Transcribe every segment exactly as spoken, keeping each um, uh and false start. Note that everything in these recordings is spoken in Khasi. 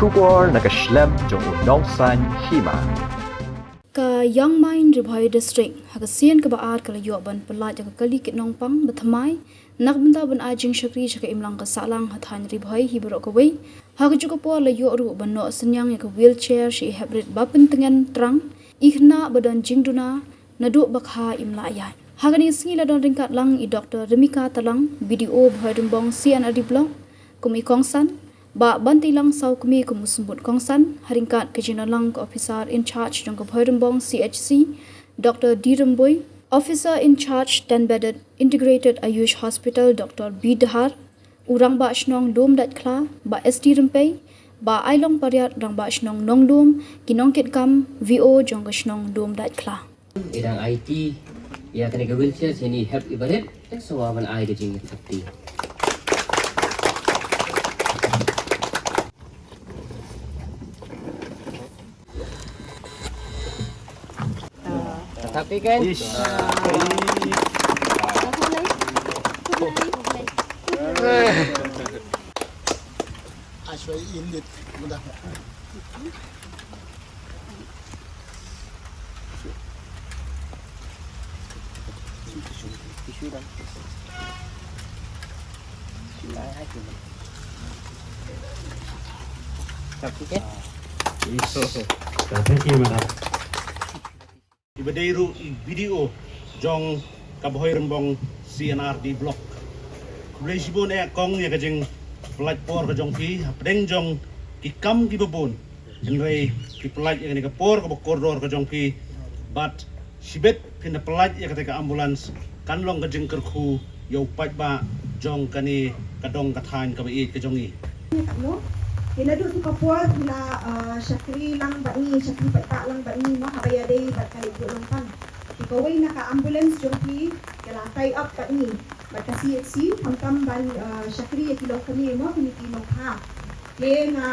Khubor na ka shlem jong u nongsaiñ hima. Ka Young Mind Ri Bhoi District ha ka sien kaba ar ka la ïoh ban pyllait ïa ka kali kit nongpang ba thymmai na ka bynta ban ai jingshakri sha ka imlang ka sahlang ha thaiñ Ri Bhoi hi baroh kawei. Ha kajuh ka por la ïoh ruh ban noh synñiang ïa ka wheelchair sha i heprit ba pyntngen trang, i khynnah ba don jingduna naduh ba kha im lah ïaid. Ha kane ka sngi la don ryngkat lang i Doctor Remika Talang, B D O Bhoirymbong C and R D Block, kum i kongsan, Bah Bantilang Sawkmie kum u symbud kongsan, ha ryngkat ka jingdon lang ka Officer in Charge jong ka Bhoirymbong C H C, Doctor D Rymbui, Officer in Charge ten Bedded Integrated Ayush Hospital, Doctor B Dhar, u Rangbah Shnong Lumdaitkhla, Bah S T Rympei, Bah Ailong Pariat, Rangbah Shnong Nonglum, ki nongkitkam V O jong ka shnong Lumdaitkhla. I dang aiti ïa kane ka wheelchair sha i hep i barit, te sngewbha ban ai ka jingïathap ti. Tapi kan? Aswa indit mudah. Thank you, madam. Iba dei ruh i B D O jong ka Bhoirymbong C and R D Block. Khublei shibun eh kong ïa ka jingpyllait por ka jong phi hapdeng jong ki kam kiba bun. Hynrei phi pyllait ïa kane ka por kaba kordor ka jong phi bad shibit phin da pyllait ïa kata ka ambulance kan long ka jingkyrkhu ïa u paidbah jong kane ka dong ka thaiñ kaba ïeit ka jong i. Katno, ïa naduh tu ka por phi la, ah, shakri lang bad ngi, shakri paidbah lang bad ngi mo, haba ïadei bad ka leit buh nongpang. Te kawei na ka ambulance jong phi ka la tie up bad ngi bad ka C H C khamtam ban, ah, shakri ïa ki longkmie mo, kine ki nongpha. Te nga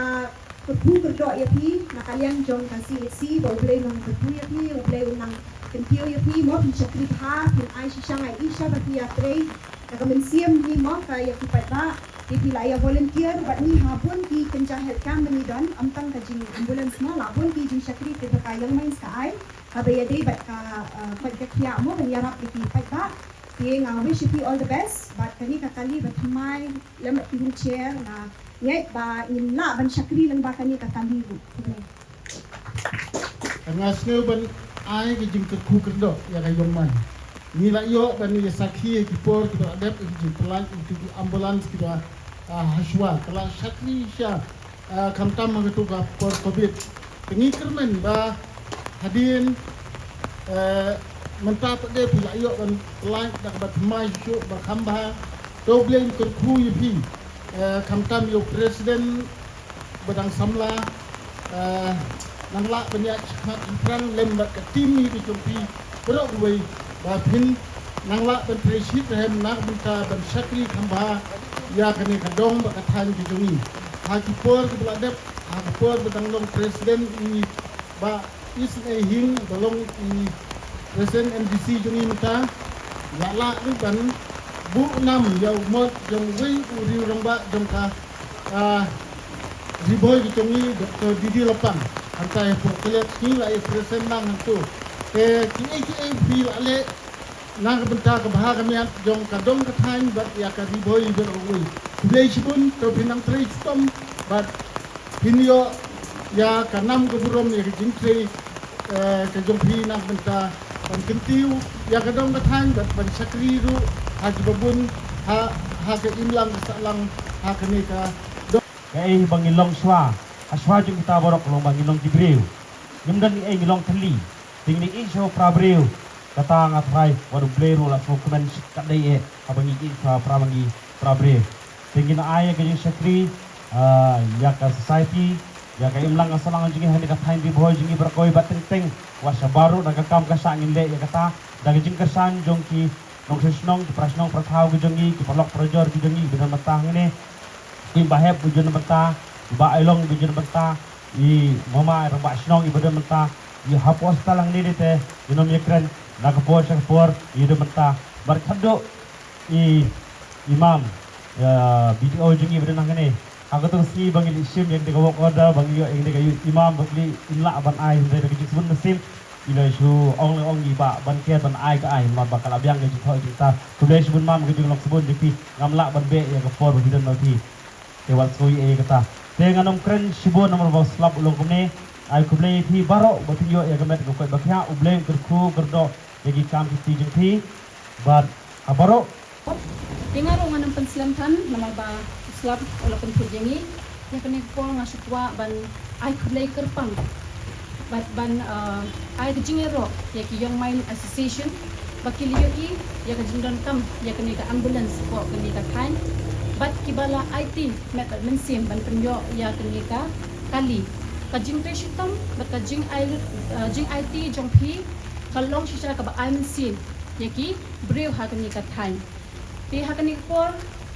kyrkhu kyrdoh ïa phi na ka liang jong ka C H C ba U Blei un nang kyrkhu ïa phi, U Blei un nang kyntiew ïa phi mo, phin shakri bha, phin ai shisha ai isha ba phi ïatrei da ka mynsiem hi mo ka ïa ki paidbah. Te phi la ïa volunteer bad ngi ha bun ki kynja health camp ba ngi don, ym tang ka jing ambulance mo, la bun ki jingshakri kiba ka Young Minds ka ai haba ïadei bad ka, uh, koit ka khiah mo ban ïarap ïa ki paidbah. Te nga wish ïa phi all the best bad kane ka kali ba thymmai lem bad ki wheelchair, nga ngeit ba ngin lah ban shakri lyngba kane ka kali ruh. Khublei. Nga sngew ban ai ka jingkyrkhu kyrdoh ïa ka Young Minds. Ngi la ïoh ban ïa sakhi ïa ki por kiba la dep ïa ki jingpyllait ïa ki ambulance kiba, ah, ha shuwa ka la shakri sha, ah, khamtam ha katu ka por covid. Te ngi kyrmen ba hadien, eh, mynta pat de phi la ïoh ban pyllait da kaba thymmai shuh shuh ba kham bha. To U Blei un kyrkhu ïa phi, eh, khamtam ïa u president ba dang samla, eh, nang lah ban ïaid shakhmat shaphrang lem bad ka team hi ka jong phi baroh kawei ba phin nang lah ban trei shitrhem na ka bynta ban shakri kham bha ïa kane ka dong bad ka thaiñ ka jong ngi. Ha ki por kiba la dep, ha ki por ba dang long president i Bah Isynei Hing ba long i president M D C jong ngi mynta, la lah ruh ban buh nam ïa u mot jong uwei u riew rangbah jong ka, ah, Ri Bhoi ka jong ngi, Doctor D D Lapang. Hangta hapoh Klet ngi la ïa present lang hangto. Te kiei kiei phi la leh na ka bynta ka bha ka miat jong ka dong ka thaiñ bad ïa ka Ri Bhoi baroh kawei. Khublei shibun, to phin nang trei shitom bad phin ïoh ïa ka nam ka burom ïa ka jingtrei, eh, ka jong phi na ka bynta ban kyntiew ïa ka dong ka thaiñ bad ban shakri ruh ha kiba bun ha, ha ka imlang ka sahlang ha kane ka dong. Kaei ba ngi long shuwa, ha shuwa jong kita baroh ka long ba ngi long ki briew. Ngim don ei, ngi long thylli. Te ngin ïeit shuwa para briew. Kata nga tharai wat U Blei ruh la sngewkmen shikaddei eh haba ngi ïeit shuwa para, ba ngi para briew. Te ngin ai ïa ka jingshakri, ah, ïa ka society, ïa ka imlang ka sahlang jong ngi ha kane ka thaiñ Ri Bhoi jong ngi baroh kawei bad teng teng. Wat sha baroh da ka kam ka shah ngin leh ïa kata da ka jingkyrshan jong ki nongshong shnong, ki para shnong para thaw ki jong ngi, ki paralok parajor ki jong ngi ba don mynta hangne. Ki Bah Hep ba don mynta, Bah Ailong ba don mynta, i mama i rangbah shnong iba don mynta, i hapoh hospital hangne te i nongïakren na ka por sha ka por i don mynta. Bad khatduh i imam, eh, B D O jong ngi ba don hangne, Ha katu ka sngi ba ngi leit shim ïa kane ka work order, ba ngi ïoh ïa kane ka ïing imam, ba ngi leit, ngim lah ban ai hynrei da ka jingsbun mynsiem. Ngi la shu ong leh ong ïa i bah ban ker ban ai ka ai, namar ba ka la biang ka jingthoh jingta. Khublei shibun mam, ka jinglong sbun jong phi, ngam lah ban beh ïa ka por ba phi don ma phi. Te wat sngew ïa kata. Te ngan ym kren shibun namar ba u slap u long kumne. Ai khublei ïa phi baroh ba phin ïoh ïa ka met ka koit ba khiah, U Blei un kyrkhu kyrdoh ïa ki kam ki kti jong phi. Bad ha baroh. Te nga ruh ngan ym pynslem than namar ba u slap u la pynthut ïa ngi. Ïa kane ka por nga shu kwah ban ai khublei kyrpang bad ban, uh, ai ka jingïaroh ïa ki Young Mind Association ba ki la ïohi ïa ka jingdonkam ïa kane ka ambulance hapoh kane ka thaiñ bad kiba la aiti met bad mynsiem ban pynïoh ïa kane ka kali. Ka jingtrei shitom bad ka jingai, uh, jingaiti jong phi ka long shisha kaba ai mynsiem ïa ki briew ha kane ka thaiñ. Te ha kane ka por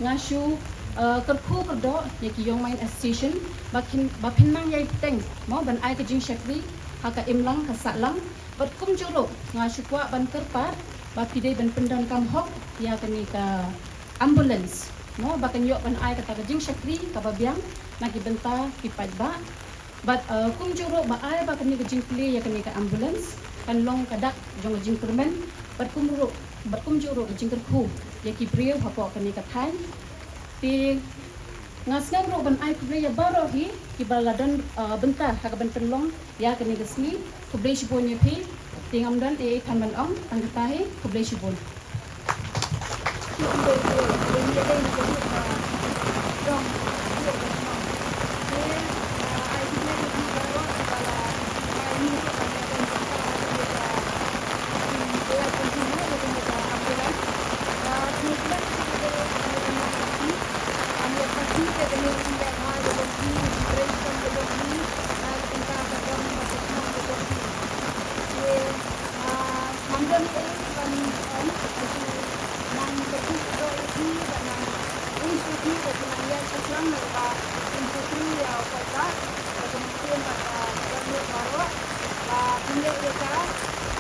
nga shu, uh, kyrkhu kyrdoh ïa ki Young Mind Association ba kin, ba phin nang ïai bteng mo ban ai ka jingshakri ha ka imlang ka sahlang. Bad kumjuh ruh nga shu kwah ban kyrpad ba phi dei ban pyndonkam hok ïa kane ka ambulance mo ba kan ïoh ban ai kata ka jingshakri kaba biang na ki bynta ki paidbah. Bad, uh, kumjuh ruh ba ai ba kane ka jingplie ïa kane ka ambulance kan long ka dak jong ka jingkyrmen bad kumjuh ruh, bad kumjuh ruh ka jingkyrkhu ïa ki briew hapoh kane ka thaiñ. Te nga sngewbha ruh ban ai khublei ïa baroh hi kiba la don, uh, bynta ha ka ban pynlong ïa kane ka sngi. Khublei shibun ïa phi. Te ngam don ei ei than ban ong tang kata hi. Khublei shibun.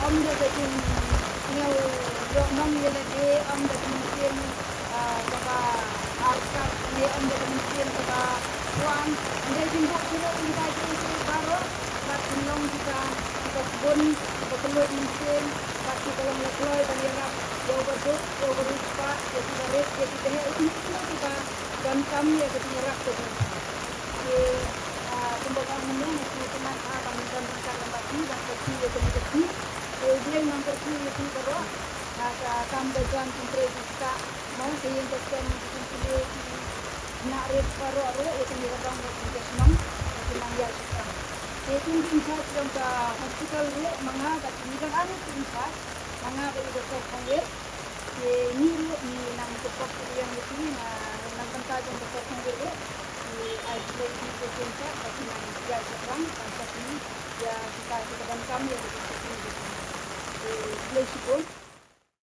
Ym da ka jingïoh nong ïa lade, ym da ka mynsiem, ah, kaba artat, ne ym da ka mynsiem kaba kwah. Hynrei jingbuh jingïoh jong ka jong ka baroh, bad kin long kita kiba sbun, kiba kylluid mynsiem, bad kiba long la kloi ban ïarap ïa uba duk, ïa uba riewspah, ïa kiba rit, ïa kiba heh, ïa kino kino kiba donkam ïa ka jingïarap ka jong ka. Te, ah, kumba nga ong mynne, nga sngewtynnat bha ban don ryngkat lem bad phi ban kyrkhu ïa kane ka sngi. Te U Blei un nang kyrkhu ïa phi baroh ha ka kam ka jam jingtrei jingstad, mo, ka ïing ka sem, ka jingpule, ki khynnah rit baroh ruh, ïa kane ka dong ka jingkyrkhu shnong, ïa ki nang ïaid shaphrang. Te kum ki in charge jong ka hospital ruh, ma nga bad ngi don ar ngut ki in charge, ma nga bad i Doktor Thongwit. Te ngi ruh ngi nang support ïa ngi, ngi na nang bynta jong ka Doktor Thongwit ruh. Ngi ai khublei ïa ki, ki in charge, bad ki nang ïaid shaphrang ban sophi ïa kita kiba donkam ïa ka jingshakri jong ki. Te khublei shibun.